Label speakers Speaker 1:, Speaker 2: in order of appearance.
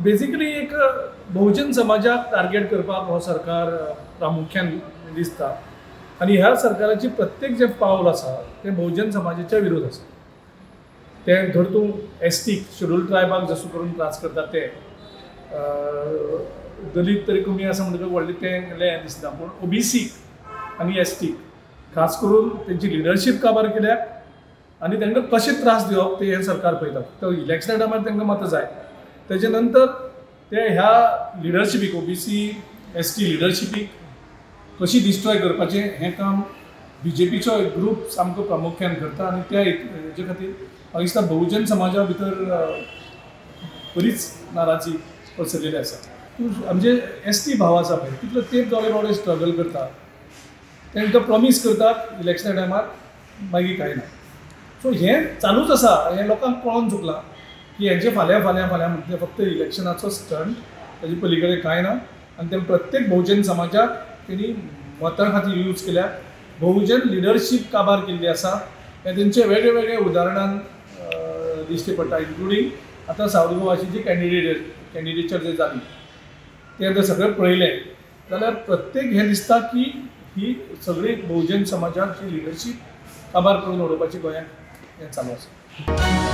Speaker 1: Basically एक बहुजन समाजाक टार्गेट करपाक हो सरकार प्रामुख्यान दिसता आनी ह्या सरकाराची प्रत्येक जें पावल आसा तें बहुजन समाजाच्या विरोध आसा. तें धर तूं एस टी शेड्यूल ट्रायबाक जसो करून त्रास करता ते दलीत तरी कमी आसा म्हणटकच व्हडलें तें हें दिसना, पूण ओबीसी आनी एस टी खास करून तेंची लिडरशीप काबार केल्या आनी तांकां कशें त्रास दिवप तें हें सरकार पळयता. तो इलेक्शना टायमार तांकां मतां जाय, तेजे नंतर ते ह्या लिडरशिपीक ओबीसी एस टी लिडरशिपीक कशी डिस्ट्रॉय करपाचें हें काम बीजेपीचो एक ग्रूप सामको प्रामुख्यान करता आनी त्या हेजे खातीर म्हाका दिसता बहुजन समाजा भितर बरीच नाराजी पसरलेली आसा. तूं आमचे एस टी भाव आसा पळय तितलो तेंप जाले बावडे स्ट्रगल करता, तांकां प्रॉमीस करतात इलेक्शना टायमार, मागीर कांय ना. सो हें चालूच आसा, हें लोकांक कळोन चुकलां की हेंचे फाल्यां फाल्यां फाल्यां म्हणटा फक्त इलेक्शनाचो स्टंट, ताजे पली कडेन कांय ना. आनी ते प्रत्येक बहुजन समाजाक तेणी मतां खातीर यूज केल्या, बहुजन लिडरशीप काबार केल्ली आसा. हें तेंचे वेगळे वेगळे उदाहरणान दिश्टी पडटा, इन्क्लुडींग आतां सावथ गोवाची जी कॅन्डिडेचर जे जाली तें आतां सगळें पळयलें जाल्यार प्रत्येक हें दिसता की ही सगळी बहुजन समाजाक ही लिडरशीप काबार करून उडोवपाची गोंयांत हें चालू आसा.